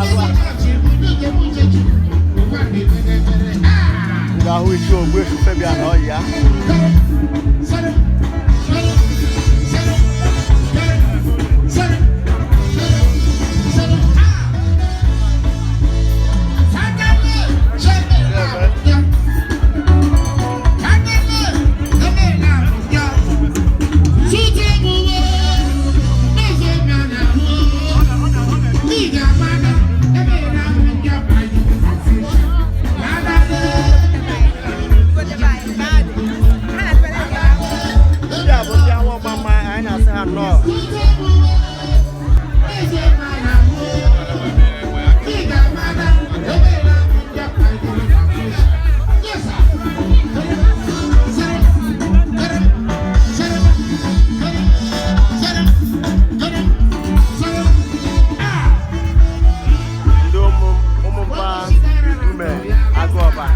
azụ a. Ị ga-ahụ ichie Ogbuefi Fabian Ọyịa. Ndị a bụ ndị Awọmmamma, anyị na-asị ha nnọọ. Ndị ụmụmba Idume Agụọba.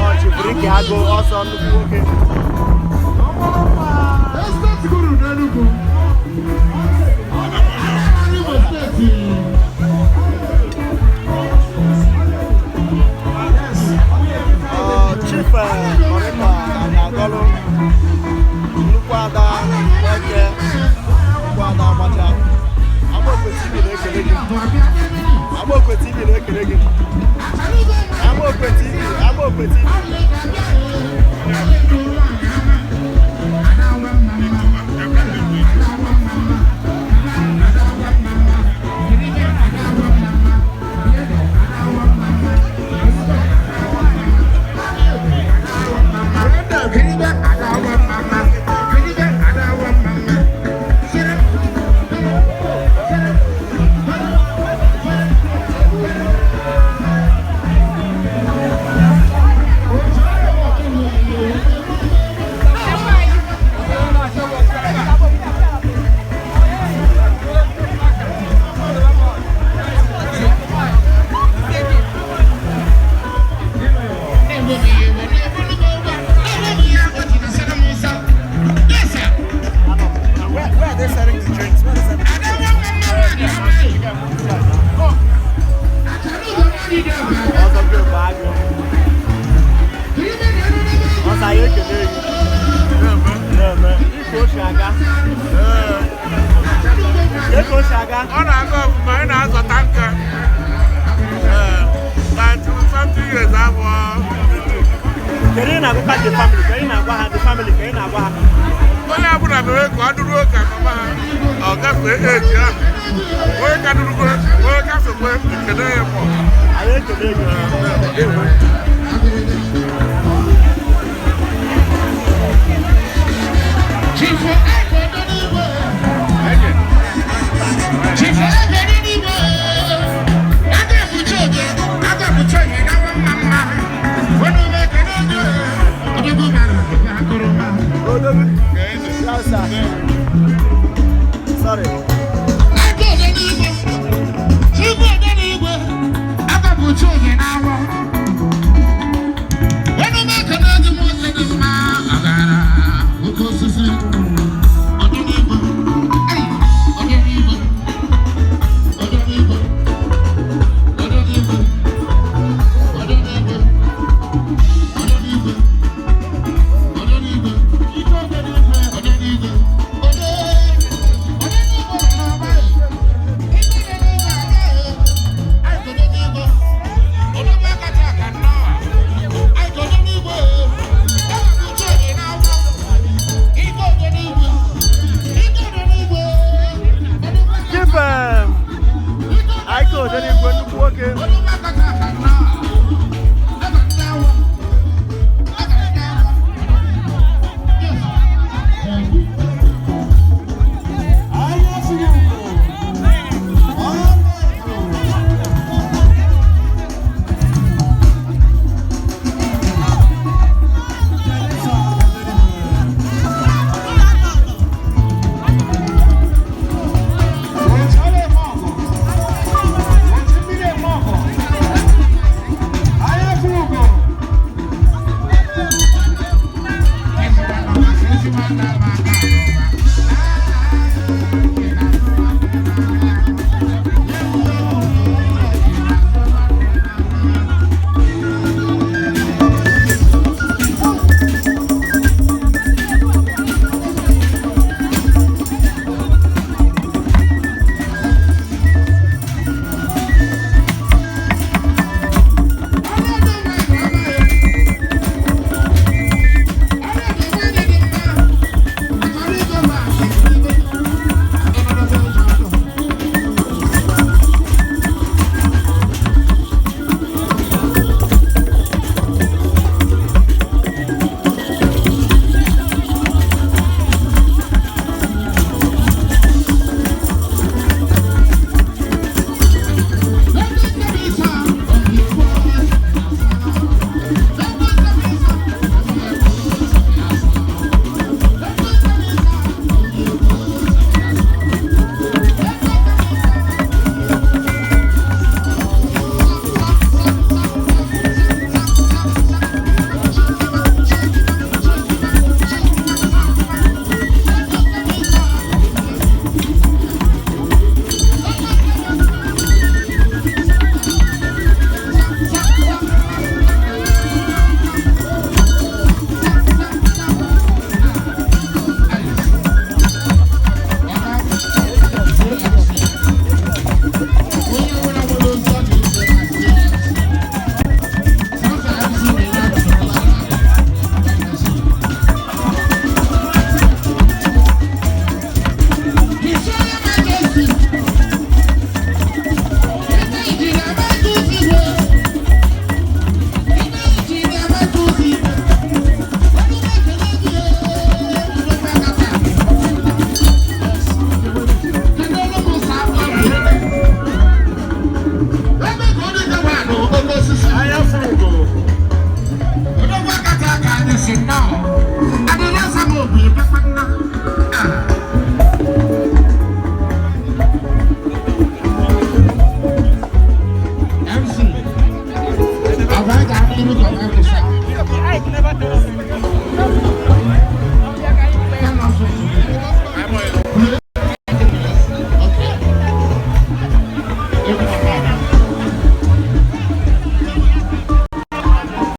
Ọ chịfuru ike agụ ọsọ, nnukwu nwoke. Estate guru n'Enugu. Imo Steeti. Ọ Chief Monica na-agọlụ nnukwu ada Eke, nnukwu ada Amacha. Amaokwe TV na-ekele gị. Amaokwe TV na-ekele gị. Amaokwe TV, Amaokwe TV. Where are they selling the drinks? Where are they selling the Ọzọ gị bụ agụ. Ọzọ, anyị ekele gị. Na-eme ike o si aga. Ka o si aga. Ọ na-aga ọfụma, anyị na-azọta nka. Ee, 30 something years abụọ. Kedu ị na-agwakwa the family? Kedu ị na-agwa ha, the family? Kedu ị na-agwa ha? Onye ọbụla mere ka ọ dụruo ka mama ha, ọ gafee eji ahụ. Onye ka dụrugwe, onye ka sokwe, ekele ya mọ. Anyị ekele gị. Ewe. Chief.